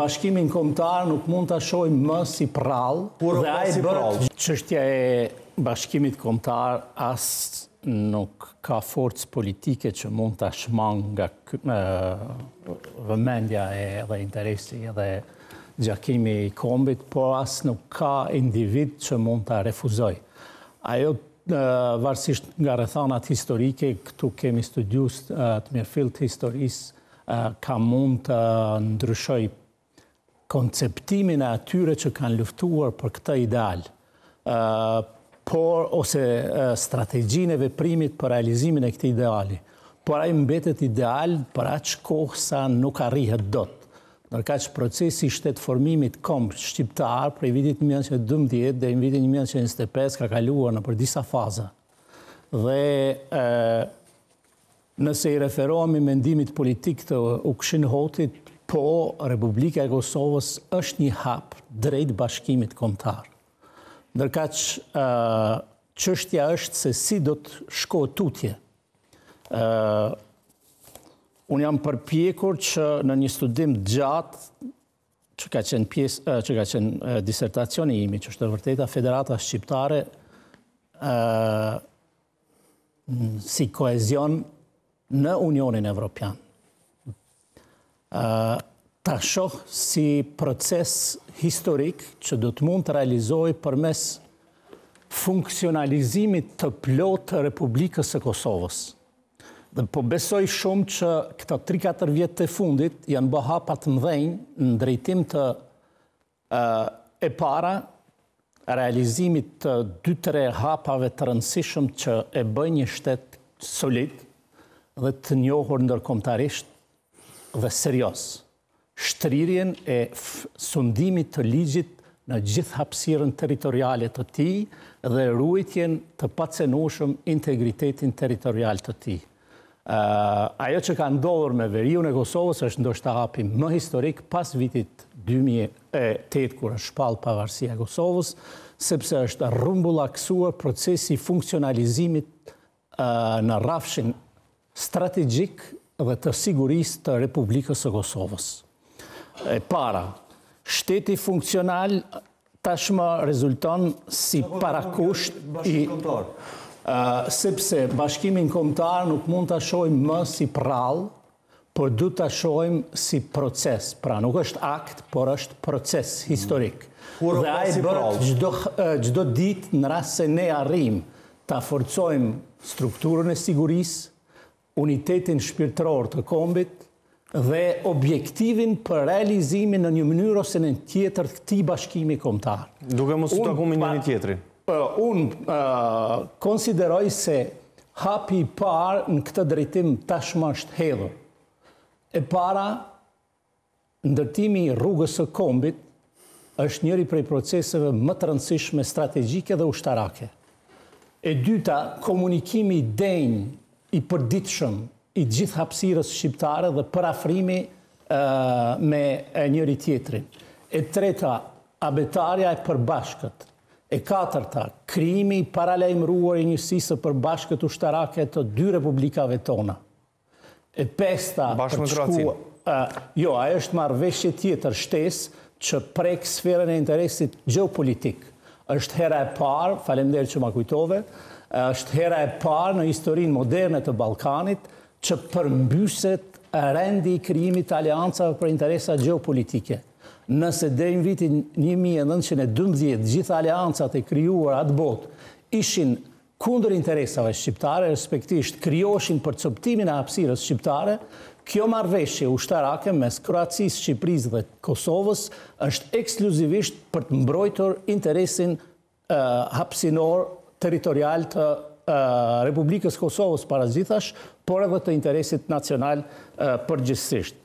Bashkimin kombëtar nuk mund ta shohim më si përrallë dhe ai bëhet çështja e bashkimit kombëtar as nuk ka forcë politike që mund ta shmangë nga vëmendja edhe interesi edhe gjakimi i kombit, por as nuk ka individ që mund ta refuzojë. Ajo varësisht nga rrethanat historike, këtu kemi studiues të mirëfilltë të historisë, ka mund të ndryshojë konceptimin e atyre që kanë luftuar për këtë ideal, por ose strategjinë e veprimit për realizimin e këtij ideali. Por ai mbetet ideal për aq kohë sa nuk arrihet dot. Ndërkaq procesi i shtetformimit komb shqiptar prej vitit 1912 deri në vitin 1925 ka kaluar nëpër disa faza. Dhe Nëse i referohemi mendimit politik të Ukshin Hotit, po, Republika e Kosovës është një hap drejt bashkimit kombëtar. Ndërkaq, çështja është se si do të shkohet tutje. Unë jam përpjekur që në një studim të gjatë që ka qenë pjesë që ka qenë disertacioni imi, që është e vërteta Federata Shqiptare ë si kohezion në Unionin Evropian. Ta shoh si proces historik që do të mund të realizohej përmes funksionalizimit të plotë të Republikës së Kosovës. Dhe po besoj shumë që këta 3-4 vjet të fundit janë bë hapa të mëdhenj në drejtim të E para, realizimit të dy-tre hapave të rëndësishëm që e bëjnë një shtet solid dhe të njohur ndërkombëtarisht dhe serioz. Shtrirjen e sundimit të ligjit në gjithë hapësirën territoriale të tij dhe ruajtjen të pacenueshëm integritetin territorial të tij. Ajo që ka ndodhur me veriun e Kosovës është ndoshta hapi më historik pas vitit 2008 kur është shpallë pavarësia e Kosovës, sepse është rrumbullaksuar procesi i funksionalizimit në rrafshin strategjik dhe të sigurisë të Republikës së Kosovës. E para, shteti funksional tashmë rezulton si parakusht i sepse bashkimin kombëtar nuk mund ta shohim më si përrallë, por duhet ta shohim si proces. Pra nuk është akt, por është proces historik. Dhe ai bëhet çdo çdo ditë në rast se ne arrijmë ta forcojmë strukturën e sigurisë, unitetin shpirtëror të kombit dhe objektivin për realizimin në një mënyrë ose në një tjetër të këtij bashkimi kombëtar. Duke mos u taku me njëri-tjetrin. Unë konsideroj se hapi i parë në këtë drejtim tashmë është hedhur. E para, Ndërtimi i rrugës së kombit është njëri prej proceseve më të rëndësishme strategjike dhe ushtarake. E dyta, komunikimi i denjë, i përditshëm i gjithë hapësirës shqiptare dhe përafrimi me njëri-tjetrin. E treta, abetarja e përbashkët. E katërta, krijimi i paralajmëruar i njësisë së përbashkët ushtarake të dy republikave tona. E pesta, Bashkë me Kroacinë. Jo, ajo është marrëveshje tjetër shtesë që prek sferën e interesit gjeopolitik. Është hera e parë, faleminderit që ma kujtove, është hera e parë në historinë moderne të Ballkanit që përmbyset rendi i krijimit të aleancave për interesa gjeopolitike. Nëse deri në vitin 1912 gjitha aleancat e krijuara atëbotë ishin kundër interesave shqiptare, respektivisht krijoheshin për copëtimin e hapësirës shqiptare, kjo marrëveshje ushtarake mes Kroacisë, Shqipërisë dhe Kosovës është ekskluzivisht për të mbrojtur interesin hapësinor territorial të Republikës së Kosovës para gjithash, por edhe të interesit nacional përgjithësisht.